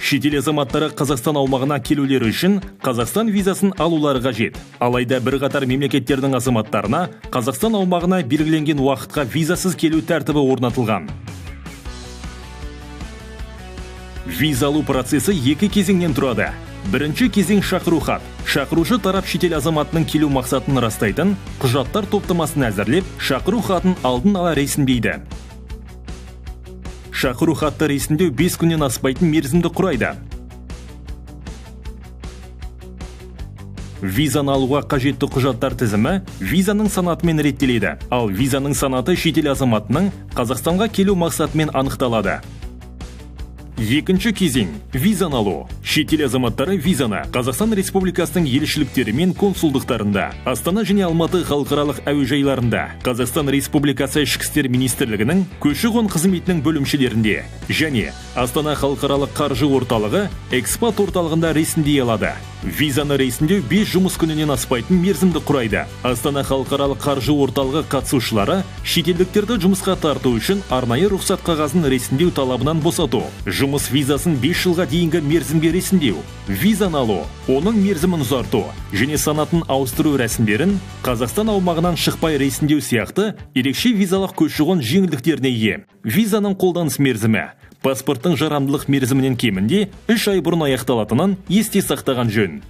Шетел азаматтары Қазақстан аумағына келулері үшін Қазақстан визасын алулары қажет. Алайда бірқатар мемлекеттердің азаматтарына Қазақстан аумағына белгіленген уақытқа визасыз келу тәртібі орнатылған. Виза алу процесі екі кезеңнен тұрады. Бірінші кезең шақыру хат. Шақырушы тарап шетел азаматының келу мақсатын растайтын құжаттар топтамасын әзірлеп, шақыру хатын алдын ала ресімдейді. Шақыру хатты ресімдеу 5 күннен аспайтын мерзімді құрайды. Визаны алуға қажетті құжаттар тізімі визаның санатымен реттеледі. Ал визаның санаты шетел азаматының Қазақстанға келу мақсатымен анықталады. Екінші кезең визаны алу. Шетел азаматтары визаны Қазақстан Республикасының елшіліктері мен консулдықтарында, Астана және Алматы халықаралық әуежайларында, Қазақстан Республикасы Ішкі істер министрлігінің көші-қон қызметінің бөлімшелерінде және Астана халықаралық қаржы орталығы экспат орталығында ресімдей алады. Визаны ресімдеу 5 жұмыс күнінен аспайтын мерзімді құрайды. Астана халықаралық қаржы орталығы қатысушылары шетелдіктерді жұмысқа тарту үшін арнайы рұқсат қағазын ресімдеу талабынан босату, жұмыс визасын 5 жылға дейінгі мерзімге ресімдеу, визаны алу, оның мерзімін ұзарту және санатын ауыстыру рәсімдерін Қазақстан аумағынан шықпай ресімдеу сияқты ерекше визалық көші-қон жеңілдіктеріне ие. Визаның қолданыс мерзімі паспорттың жарамдылық мерзімінен кемінде 3 ай бұрын аяқталатынын есте сақтаған жөн.